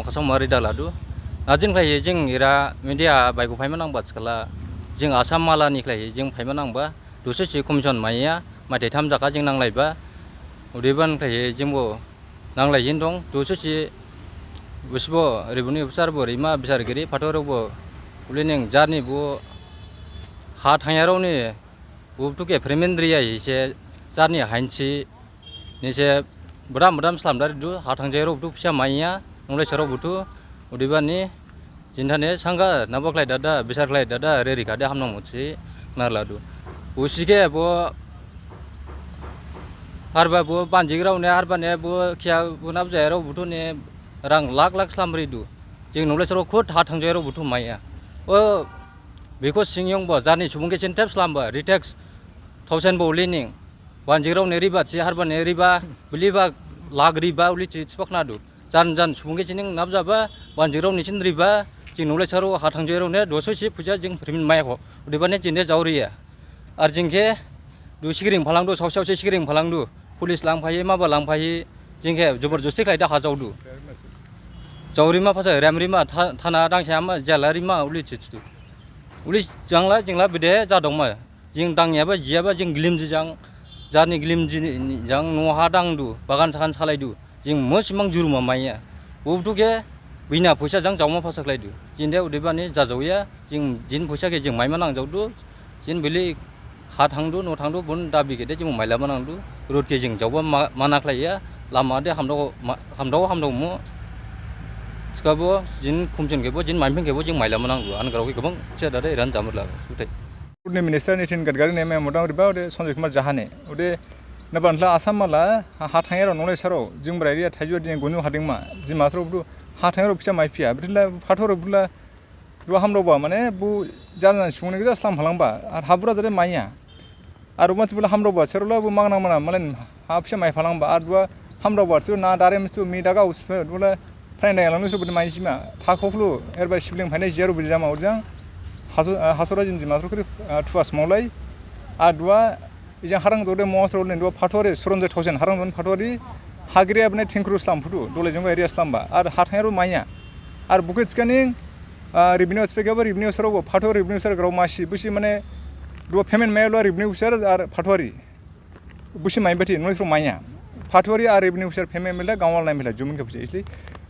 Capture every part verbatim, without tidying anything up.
Asam mari daladu. Najing khlaihi jing ira media baigo phaima nangba thikhala. Jing Asam malani khlaihi jing phaima nangba. Dusu si commission maiya, maithai tham jakha jing nanglaiba. Udiban khlaihi jingbo nanglaihin dong. Dusu si busibo revenue officer bo rima bisar giri phathor bo. Ulining jarni bo ha thangyarao ni Buthu khe payment riya hi se jarni hainsi ni se bram bram slam dari du, ha thangjai rok buthu pisa maiya, nolai sarok buthu, udibani jinthane sangga nabo khlai dada, bisar khlai dada, reri khade hamnang musi narladu. Usi khe bo harba bo banjik rok ne, harba ne bo khia bo nabjai rok buthu ne rang lakh lakh slam ri du. Jing nolai sarok khud ha thangjai rok buthu maiya. O bikho singyong bo jarni subung khe sin tep slam ba, ritex thousand bo ulining. Banjik rok ne riba, si harba ne riba, bili ba lag riba, uli si sibak nadu. Jan jan subung khe sining nabjaba, banjik rok ne sin riba, jing nolai sarok ha thangjai rok ne, doso si puja jing payment maiya kho. Udibani jing de jaoriya. Ar jing khe, du sikring phalangdu, saosi saosi sikring phalangdu. Police langphahi, maba langphahi, jing khe jobor josti khlai da hajaodu. Jaorima phasa, remrima, tha-, thana dangsa ma, jela rima, uli si sidu. Uli jangla, jingla bide jadongma. Jing dangyaba, jiyaba, jing glimji jang, jarni glimji jang, noha dangdu, bagan sagan salaidu. Jing musimang juruma maiya. Buthu khe bina phuisa jang jaoma phasa khlaidu. Jing de udibani jajaoya, jing jin phuisa khe jing maima nangjaodu. Jin bili ha thangdu, no thangdu, bun dabi khe de jing mailama nangdu. Road khe jing jaoba ma-, mana khlaiya, lama de hamdao ma-, hamdao hamdao mu. Thikhabo jin khumsin khebo, jin maimphing khebo jing mailama nangdu. An grao khe gabang se dada iran jamurla, suthai. Road ni minister Nitin Gadkari ne memo dang riba, ode Sanjay Kumar Jha ne. Ode nabanthla Asam mala, ha, ha thangyarao nolai sarok, jing brai riya thaijuwa dini gonu hadingma, jing mathro buthu, ha thangyarao pisa maiphiya, bithila phathor butla, duha hamdaoba, mane bu jan jan subung ni gija slam phalangba, ar habura jare maiya. Ar umansi butla hamdaoba, serola bu magna mana, malen ha pisa mai phalangba, ar duha hamdaoba, su na dare misu mi daga usme, butla, phain dai lang su butla mai sima, tha khokhlu, erba sibling phainai jiyaru butla jama, urjang, haso, ah, hasora jin jima, sokri, ah, thuas maulai, ar duha, Ijang harang jode mosro ne duha phathori, Suranjoy Thaosen harang jode phathori, hagri abne thingkru slam phudu, dole jongga area slamba, ar hathai ro maiya. Ar bukit skaning, ah, revenue spek aba revenue sero bo, phathori revenue sero grau masi, busi mane duha payment mailo revenue sero ar phathori. Busi mai bati, nolai sero maiya. Phathori ar revenue sero payment mila, gangwal nai mila, jumin ka busi isli.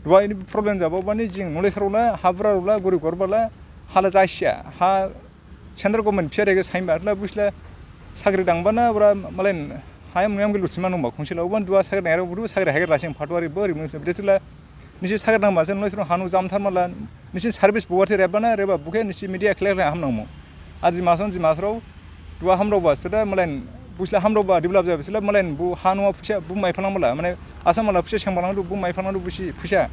Duha ini problem jabo bani jing, nolai sero la, habra la, gori gorba la, hala jaisia, ha Central government pisa rege sainba, atla busla sagri dangbana, bra malain hayam nuyam gil utsima nungba, khungsila uban duha sagri nangro, budu sagri haiger lasing phatwari bo, rimu, bidesila, nisi sagri dangba, sen nolai sero hanu jam tharmala, nisi service buwar se rebana, reba bukhe, nisi media khlek khlek ham nangmu. Aji mason, ji masrao, duha hamrao ba, seda malain, busla hamrao ba, develop jaba, sila malain, bu hanu phusa, bu mai phalang bala, mane, Asam mala phusa sang phalang du, bu mai phalang du, busi phusa.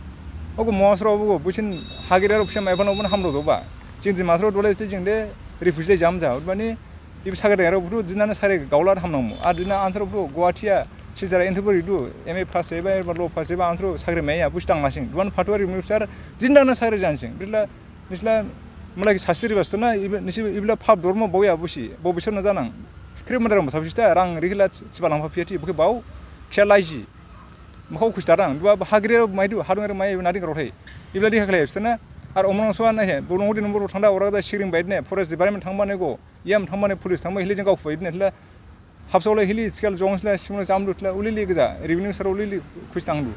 Ogo mosrao, bu, busin hagir aro phusa mai phalang, bu hamrao doba. Jing ji masrao dole se jing de refugee jam ja. Udbani ibu sagri aro budu jinana sare gaula hamnangmu. Ar jina answer budu Guwahati ya, Silchar ya, enthu buri du, M A pass eba, eba law pass eba answer sagri maya, busi tang lasing. Duhan phatwari minister, jinana sagri jansing. Bidla, nisla, mala ki sastri bastana, ibu, nisi, ibla phap dormo boya busi, bo bisor na janang. Kri madara mo sabsista, rang rihila chibalang phap yati, buke bau, kya laiji. Makhao khusi darang, duha hagri aro mai du, hadung aro mai, nading aro thai. Ibla di hakhlai, sana, ar omong soa na he, bolong udi number thangda, ora da siring baid ne, forest department thangba ne go, yam thangba ne police thangba, hili jeng gau phai ne, hila, hapsole hili, skal jong sila, simno jam du, hila, ulili gja, revenue sar ulili khusi tang du.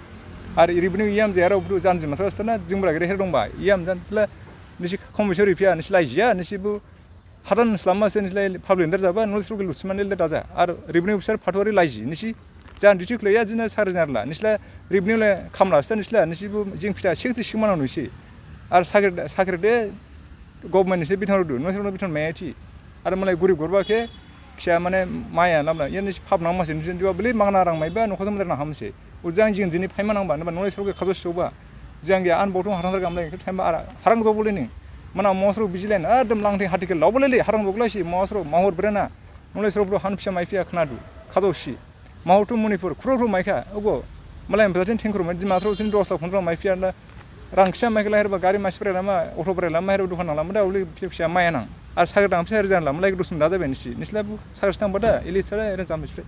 Ar revenue yam je aro bru jan jima sar stana, jingbra gre her dongba, yam jan sila, nisi khom bisori pia, nisi laiji ya, nisi bu, Hadan slama se nislai public ndar jaba, nol srugil usman nil daja. Ar revenue officer phatwari laiji, nisi jan duty khlaiya jina sar jarla. Nisla revenue le khamla sta nisla, nisi bu jing pisa sing si sing mana nusi. Ar sakri, sakri de government nisi bithon rodu, nol srugil bithon maya thi. Ar malai gurib gurba khe, kisa mane maya namla. Ya nisi phap nang masi, nisi jua beli mangna rang maiba, nokho jam na hamse. Ujang jing jini phaima nangba, naba nolai srok khajo soba. Jang ya an botung harang sar gamlai khe thaima ara, harang jo bole ni. Mana mosro bijilen, a dem langthing hati khe lao bole le, harang jo glai si, mosro, mahor brena. Nolai srok bro han pisa mai pia khnadu, khajo si. Mahor tu Manipur, khro khro mai kha, ogo. Malai mbajatin thing khro mai, jima srok sin dos lakh pondro mai pia la. Rang kisa mai khe la herba gari mai spray lama, auto spray lama, herba dukan lama, da uli pisa pisa mai nang. Ar sagar dang pisa herjan lama, lai dus min daja ben si. Nisla bu, sagar stang bada, ili sara, eren jam spray.